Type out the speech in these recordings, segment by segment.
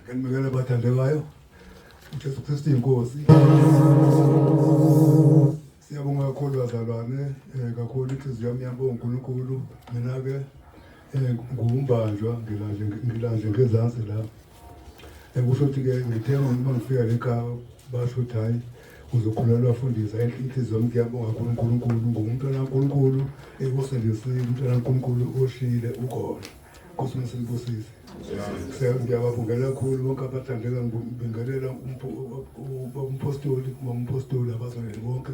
Ngiyanibingelela bathandekayo. UJesu Kristu inkosi. Siyabonga kakhulu bazalwane, kakhulu inhliziyo yami iyabonga uNkulunkulu. Mina ke ngumbanjwa ngilanje ngilanje ngezansi la. Kusho ukuthi ke ngithe uma ngifika le ekhaya basho ukuthi hhayi uzokhulelwa fundisa inhliziyo yami kuyabonga kakhulu uNkulunkulu ngumntwana kaNkulunkulu ekusindisile umntwana kaNkulunkulu oshile ukhona. Nkosi masinibusise. Ngiyababongela kakhulu bonke abathandeka ngibingelela umpostoli, umpostoli abazalwane bonke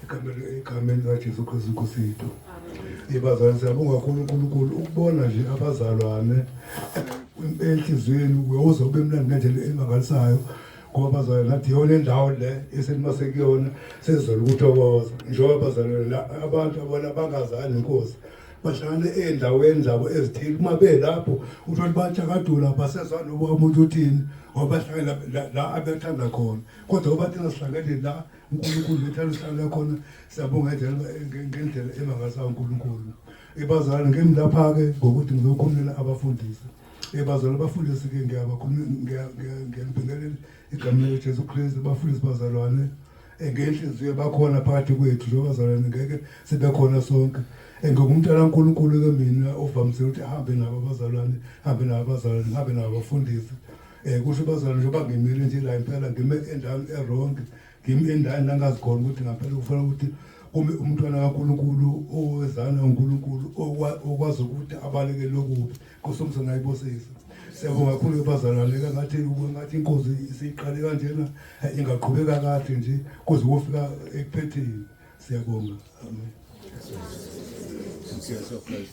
egameni likaJesu Kristu Inkosi yethu. Ibazalwane siyabonga kakhulu uNkulunkulu ukubona nje abazalwane enhliziyweni uyoze ube mnandi ngendlela emangalisayo ngoba abazalwane nathi yona indawo le esenimase kuyona sesizola ukuthokoza njengoba abazalwane la abantu abona bangazani nenkosi bahlangane ey'ndaweni zabo ezithile uma belapho uthole batshakadula basezwa noba umuntu uthini ngoba bahlangene la abathanda khona kodwa ngoba thina sihlangene la uNkulunkulu ethanda sihlangene khona siyabonga ngendlela emangalisayo uNkulunkulu. Ebazalwane ngimi lapha-ke ngokuthi ngizokhulumela abafundisi. Ebazalwane abafundisi-ke ngiyanibingelela egameni likaJesu Kristu bafundisi bazalwane ngenhliziyo bakhona phakathi kwethu njengoba bazalwane ngeke sibe khona sonke. Ngingumntwana kaNkulunkulu-ke mina ovamise ukuthi ahambe nabo abazalwane, ahambe nabo abazalwane, ngihambe nabo abafundisi. Kusho bazalwane njengoba ngimile nje la impela ngime endaweni e-wrong, ngimi endaweni la ngazi khona ukuthi ngampela kufanele ukuthi kume umntwana kaNkulunkulu owezana uNkulunkulu okwazi ukuthi abalekele okubi. Nkosi umsana ayibusise. Siyabonga kakhulu bazalwane ngathi ngathi inkosi isiqale kanjena ingaqhubeka kahle nje kuze kufika ekuphetheni. Siyabonga. Amen.